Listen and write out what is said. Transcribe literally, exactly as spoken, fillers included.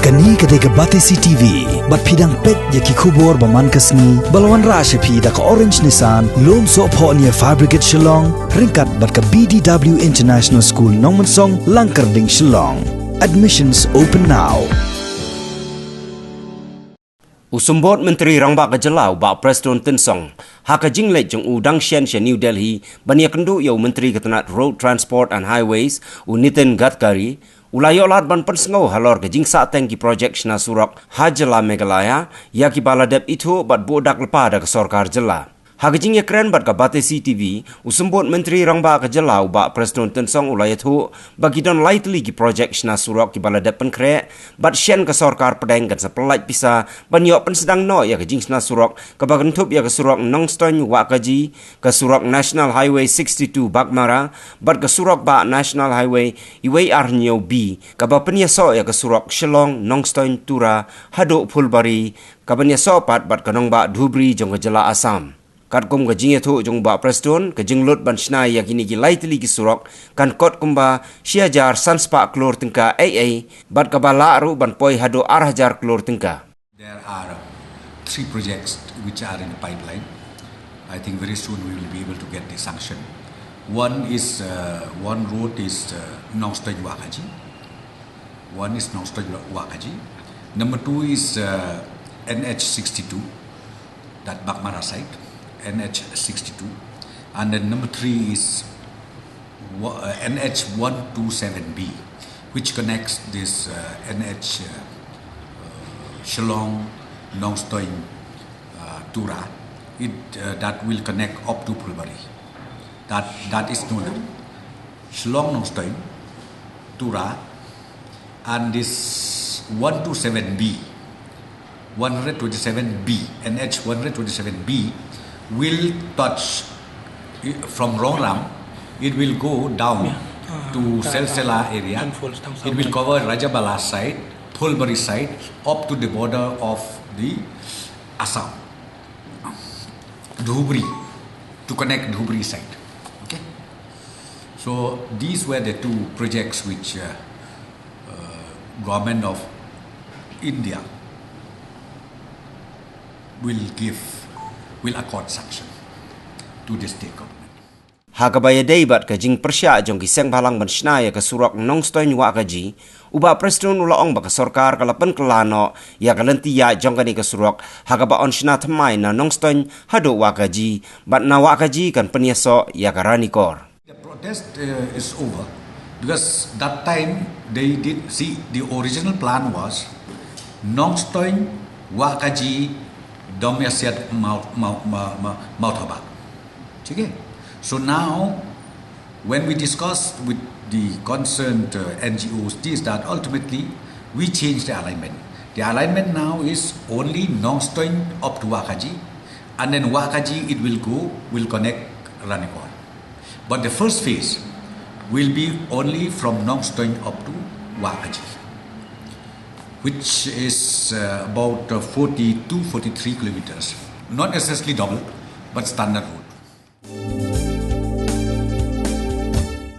Kane ka dei ka Batesi T V, bad phi dang peit ïa ki khubor ba man ka sngi, ba la wanrah sha phi da ka Orange Nissan, Lumsohphoh near Fire Brigade Shillong, ryngkat bad ka B D W International School Nongmensong, Langkyrding, Shillong. Admissions open now. U Symbud Myntri Rangbah ka Jylla u Bah Prestone Tynsong, ha ka jingleit jong u dang shen sha New Delhi ban ïakynduh ïa u Myntri ka tnat Road Transport and Highways, u Nitin Gadkari, u la ïoh lad ban pynsngew halor ka jingsahteng ki projek shna surok ha jylla Meghalaya, ïa kiba la dep ithuh bad buh dak lypa da ka sorkar jylla. Ha ka jingïakren bad ka Batesi T V, u Symbud Myntri Rangbah ka Jylla u Bah Prestone Tynsong u la ïathuh ba ki don lai tylli ki projek shna surok kiba la dep pynkhreh, bad shen ka sorkar pdeng kan sa pyllait pisa ban ïoh pynsdang noh ïa ka jingshna surok kaba kynthup ïa ka surok Nongstoiñ Wahkaji, ka surok National Highway sixty-two Baghmara, bad ka surok bah National Highway uwei ar hynñiew B, kaba pynïasoh ïa ka surok Shillong Nongstoiñ Tura haduh Phulbari, kaban ïasoh pat bad ka nongbah Dhubri jong ka jylla Assam. Katkum ka jingïathuh jong u Bah Prestone, ka jinglut ban shna ïa kine ki lai tylli ki surok kan kot kumba shi hajar san spah klur tyngka ei ei, bad kaba lah ruh ban poi haduh ar hajar klur tyngka. There are three projects which are in the pipeline. I think very soon we will be able to get the sanction. One is, uh, one road is, uh, Nongstoiñ Wahkaji. One is Nongstoiñ Wahkaji. Number two is, uh, N H sixty-two, that Baghmara side, N H sixty-two. And then number three is wa- uh, N H one two seven B, which connects this, uh, N H, uh, uh, Shillong, Nongstoiñ, uh, Tura. It, uh, that will connect up to Phulbari. That, that is known. Shillong Nongstoiñ, Tura, and this one two seven B, one twenty-seven B, N H one twenty-seven B will touch i- from Rongram, it will go down to Selsela area. It will cover Rajabala side, Phulbari side, up to the border of the Assam. Dhubri, to connect Dhubri side. Okay. So these were the two projects which, uh, uh, government of India will give, will accord sanction to the state government. Ha kaba ïadei bad ka jingpyrshah jong ki seng bhalang ban shna ïa ka surok Nongstoiñ Wahkaji, u Bah Prestone u la ong ba ka sorkar ka la pynkylla noh ïa ka lynti ïaid jong kane ka surok, ha kaba yn shna thymmai na Nongstoiñ haduh Wahkaji, bad na Wahkaji kan pynïasoh ïa ka Ranikor. The protest, uh, is over because that time they did see the original plan was Nongstoiñ, Wahkaji, Domiasiat, Mount, Mount, Mount, Mount, Mount Habak. Okay? So now, when we discuss with the concerned, uh, N G Os, this, that, ultimately, we change the alignment. The alignment now is only Nongstoiñ up to Wahkaji, and then Wahkaji, it will go, will connect Ranikor. But the first phase will be only from Nongstoiñ up to Wahkaji, which is, uh, about, uh, forty-two, forty-three kilometers. Not necessarily double, but standard road.